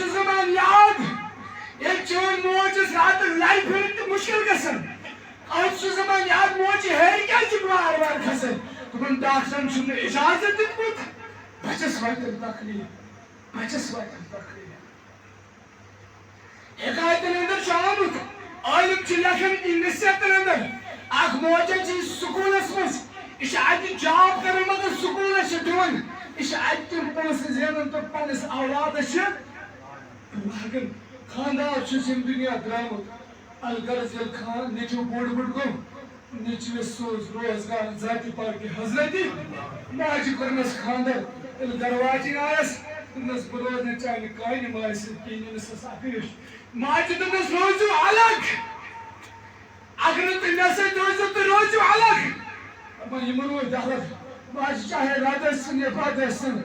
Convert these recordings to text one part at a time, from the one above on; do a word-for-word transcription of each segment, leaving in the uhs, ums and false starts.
چھُ زمان یاد، ییٚلہِ چٲنۍ موج ٲس راتَس لَرِ پھِران تہٕ مُشکِل گژھان۔ آز چھُ زمان یاد، موجہِ ہیٚرِ کیٛازِ چھُکھ وارٕ وارٕ کھسان؟ دوٚپُن، ڈاکٹرَن چھُنہٕ اِجازت دیُتمُت۔ بَچَس واتَن تکلیٖف، بَچَس واتَن تکلیٖف۔ حکایتن اندر چھُ آمُت، عٲلم چھِ لیکھان یہِ نصیحتن اندر، اکھ موجہ چھِ سکوٗلس منٛز، یہِ چھِ اتہِ جاب کران مگر سکوٗلس چھِ دِوان، یہِ چھِ اتہِ تِم پونٛسہٕ زینان تہٕ پننِس اولادس چھِ لاگان۔ خاندار چھُس ییٚمہِ دُنیا درٛامُت، الغرض ییٚلہِ خان نیٚچوٗ بوٚڑ بوٚڑ گوٚو، نیٚچوِس سوز روزگار ذاتِ پاکِ حضرتِ۔ ماجہِ کوٚرنَس خانٛدر، ییٚلہِ دروازٕ آیَس، دوٚپنَس، "بہٕ روزٕ نہٕ چانہِ کانہِ ماجہِ سۭتۍ کِہیٖنۍ"، أمِس ٲس اَکٕے أچھ۔ ماجہِ دوٚپنَس، "روٗزِو الگ، اگر نہٕ تُہۍ مےٚ سۭتۍ روٗزِو، تُہۍ روٗزِو الگ۔" دَپان، یِمَن روٗدۍ الگ۔ ماجہِ چاہے رَد ٲسِن یا بَد ٲسِن،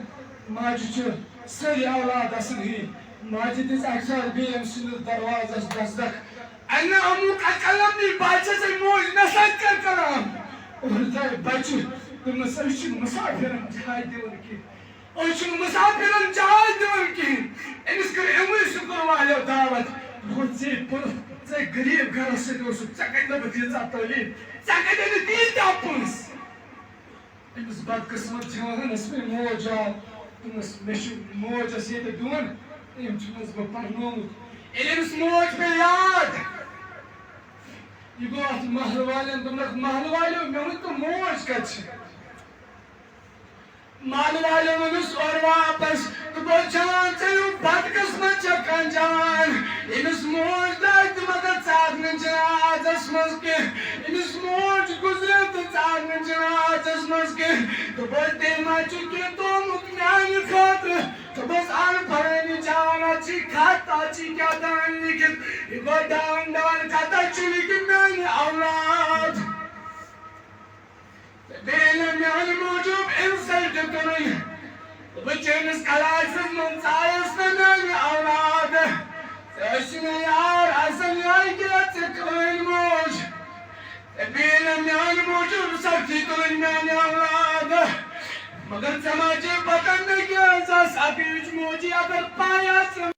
ماجہِ چھِ سٲری اولاد اَصٕل ہی۔ ماجہِ دِژ اَکہِ ساتہٕ بیٚیہِ أمۍ سٕنٛدِس دروازَس دَستک۔ اَنہِ امُک قلم دی، بہٕ چھَس أمۍ موج نصیحت کر کران۔ اور تۄہہِ بچہِ، دوٚپمَس، أسۍ چھِنہٕ مسافرن جاے دِوان کِہیٖنۍ۔ أسۍ چھِنہٕ مسافرن جاے دِوان کِہیٖنۍ۔ أمِس کٔر أموٕے سکوٗل والیو دعوت۔ دوٚپُکھ، ژے پوٚرُتھ، ژے غریٖب گرس سۭتۍ اوسُکھ، ژےٚ کَتہِ لٔبٕتھ ییٖژاہ تعلیٖم؟ ژےٚ کَتہِ أنِتھ ییٖتیٛاہ پونٛسہٕ؟ أمِس بدقٕسمت جوانس پے موج آو، دوٚپمس، مےٚ چھُ موج ٲس ییٚتہِ دِوان، أمۍ چھُنس بہٕ پرنومُت۔ ییٚلہِ أمِس موج پے یاد، یہِ گوٚو اتھ محلہٕ والٮ۪ن، دوٚپنکھ، "محلہٕ والیو، مےٚ ؤنۍ تو، موج کتہِ چھِ؟" محلہٕ والیو ووٚنُس اورٕ واپس، دوٚپُکھ، "جان، ژےٚ یُتھ بدقٕسمت چھےٚ کانٛہہ جان، أمِس موج درٛاے تہٕ مگر ژاکھ نہٕ جنازس منٛز کینٛہہ، أمِس موج گُزرے تہٕ ژاکھ نہٕ جنازس منٛز کینٛہہ۔" دوٚپُکھ، "تٔمۍ ما چھُ کینٛہہ تھوٚومُت میانہِ خٲطرٕ؟" دوٚپُس، "اَن پھلٲنی جان، اَتھ چھی خط، اَتھ چھی کیٛاہ تام لیکھِتھ، یہِ گوٚو ڈاوُن ڈاوُن، کَتَتھ چھُ لیکھِتھ میانہِ اولاد؟" تہٕ بیٚیہِ ییٚلہِ میانہِ موٗجوٗب اِنسلٹ تُلٕنۍ، تہٕ بہٕ چٲنِس کلاسس منٛز ژایس نہٕ میانہِ اولاد۔ ژےٚ ٲسۍ نہٕ یار آسان یِہوٚے کینٛہہ، ژےٚ کٕہٕنۍ موج۔ تہٕ بیٚیہِ ییٚلہِ میانہِ موٗجوٗب سختی تُلٕنۍ میانہِ اولاد۔ مگر ژےٚ ما چھے پتہ مےٚ کیٛاہ ٲس آسان اَکٕے موجی، اگر پاے آسہِ